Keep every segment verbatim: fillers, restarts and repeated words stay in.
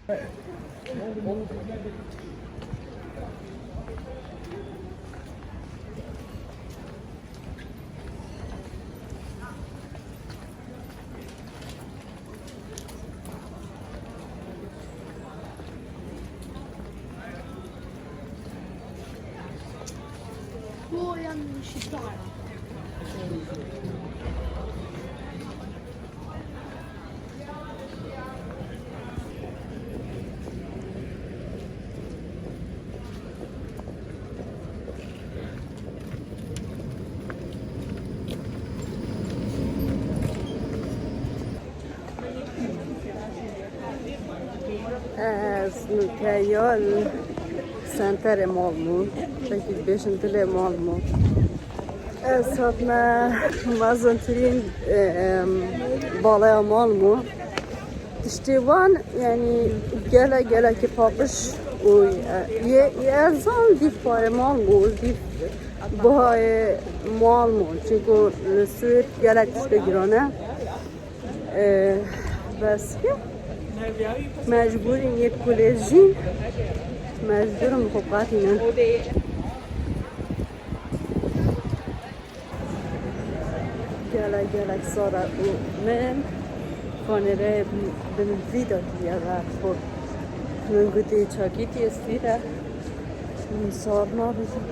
Ez nuke ya li senterê mal bûm. Çekî dibêjin dilê mal bûm. Ez hatime mezintirîn, e, em, baleya mal bûm. Tiştê wan, yanî, gelek, gelekî paqij û, e, yê, yê erzan dîv parê mal bû, dîv bihayê mal bû. Çunku li Swêd gelek tiştê giran e. E, bes ya. Mecbûr in yê kulê jîn. Mecbûr in bi xwe qatînin. Gelek, gelek sar e û min kamerayê bi, bi min vî de kiriye ver xwe. Min gotî çakîtiyê stîr e. Min sar nabêjim.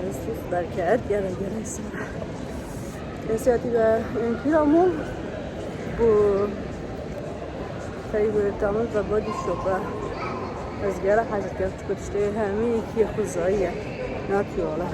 Ez ûf derket, gelek, gelek sar e. Kesiyatî be, em pîra mol bû. Peyvê tamam ve body shop e. Ez gera hecet kem, çiko tiştê hemî yekî xuzayî ye. Nakî wala.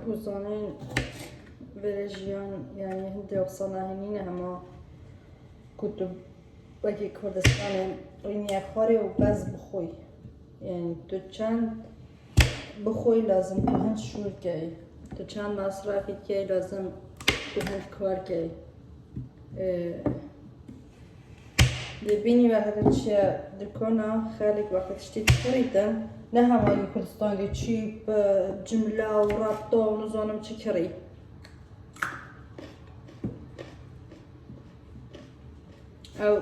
Ku zanîn vêrê jiyan, yanî hindê wisa nahênîne hema ku tu wekî Kurdistanê rîniye xwarê û bez bixwî. Yanî tu çend bixwî lazim tu hind şûr key. Tu çend masrafî key lazim tu hind kar key. Ee, Dê bînî wextê çiye dikona xelk wextê tiştî dikirîtin, ne hema yê Kurdistanê çî bi cimle û rabta û nizanim çi kirî. Ew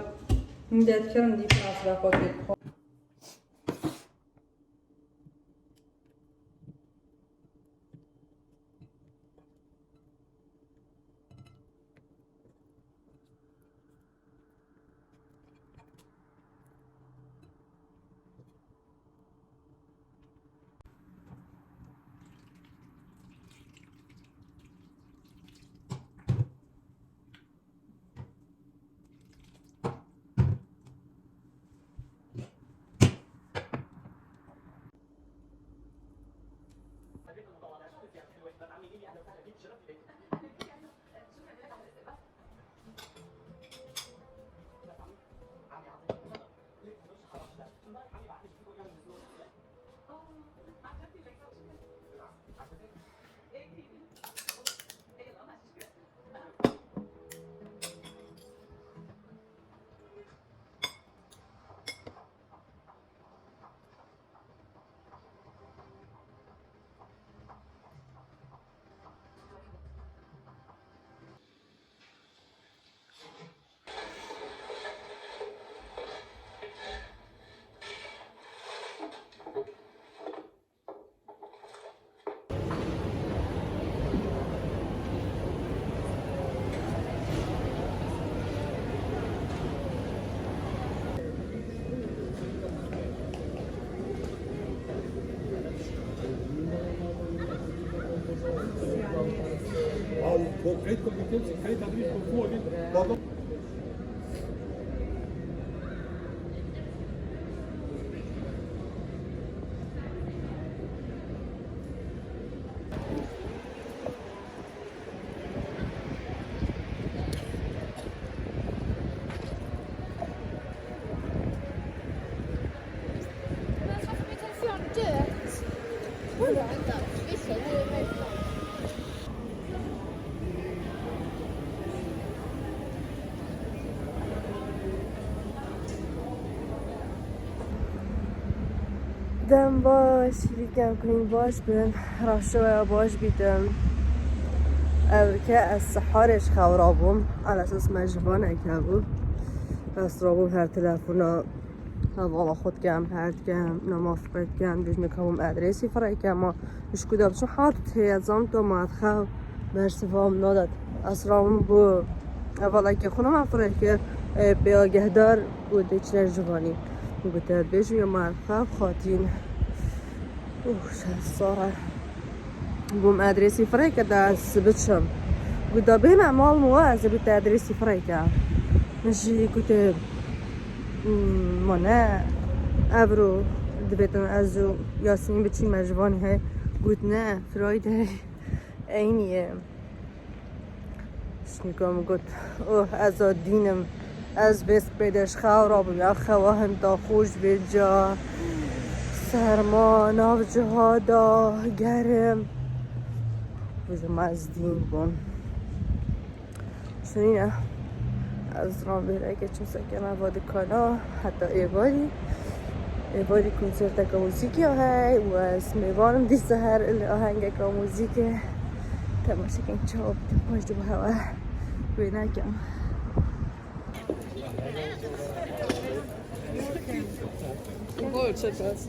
hindê dikirin dî masrafa kê dixwe. Dem baş, hîvî dikim ku hûn baş bin, rewşa we ya baş bîtin. Ewrike ez siharê ji xew rabûm, elesas me ji van eke bû. Ez rabûm her telefona hevala xwe dikim, her dikim, nama firê dikim, dûjnik hebûm adresî firê dikim, ma ji ku de biçim hat heye, zam to ma xew bersiva min nadat. Ez rabûm bû hevalekê xwe nama firê kir, ê, pê agehdar û dê çire ji vanî. Gote bêjim ya ma xew xatîn. Ûh, şeş sal e. Bûm adresî firê ke da ez biçim. Got da bêne mal min wa ez ê bû te adresî firê ke. Min jî gote, hmm, ma ne. Evro dibêtin ez û Yasîn biçîme ji vanî he. Got ne, Friday. Eynî ye. Şnika min got, oh, ez a dîn im. Ez vê spê de ji xew rabûm. Ya xewa hinda xweş vê ca. Serma, nav cihada, gerim. Bêjim ez dîn bûm. Şirîne. Ez ram vêreke çim sekeme va dikana. Heta êvarî. Êvarî konserteke muzîkê hey û ez mêvan im dîsa her li ahengeke muzîkê. Temaşe kin çawa bikim, paş dibe hewe wê nekim. Bol çekas.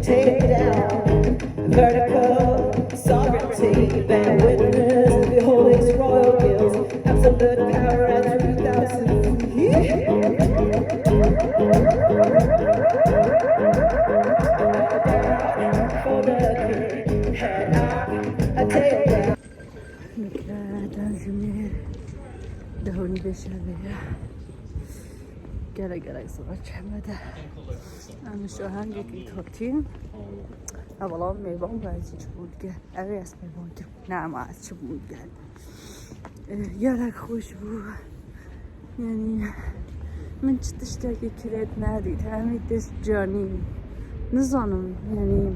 Take down vertical sovereignty, bear witness, behold his royal guilt, absolute power at three thousand feet. For the king, head up, a tail down. Nike, Dajimê, dehonî vê şevê ye. Gelek gelek zor çeme de. Em ji ahengekî totîn. Ev belav mêvan bû, ez çi bû dike. Ev ê ez mêvan kim. Ne, ema ez çi bû dike. Eh, gelek xweş bû. Yani min çi tiştekî kirêt nedît. Hemî tişt canî. Nizanim, yani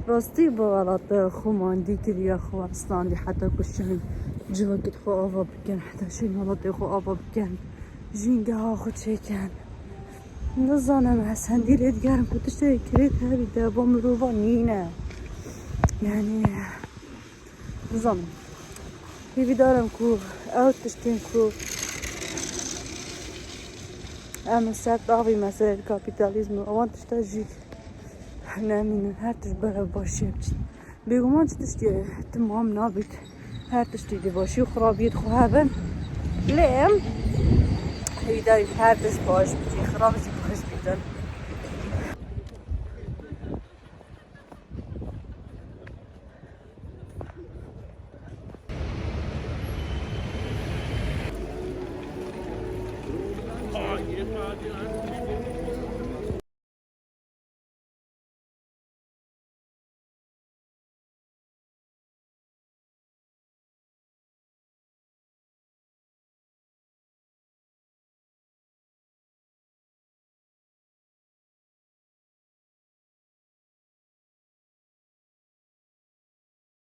rastî bi welatê xwe mandî kiriye, xwe standî heta ku şên civakî xwe ava bikin, heta şên welatê xwe ava bikin. Jîngeha xwe çêkin. Nizanim, ez hindî lê digerim ku tiştekî kirêt hebî, deba mirova nîne. Yani, nizanim. Hêvîdar im ku ew tiştên ku em li ser davî meseleyê kapîtalîzm û ewan tişta jî nemînin. Her tişt berev başiyê biçin. Bêguman çi tiştê timam nabît. Her tiştê dê başî û xirabiyê di xwe hebin. Lê em hêvîdar in her tişt baş bît, xirab jî baş bîtin.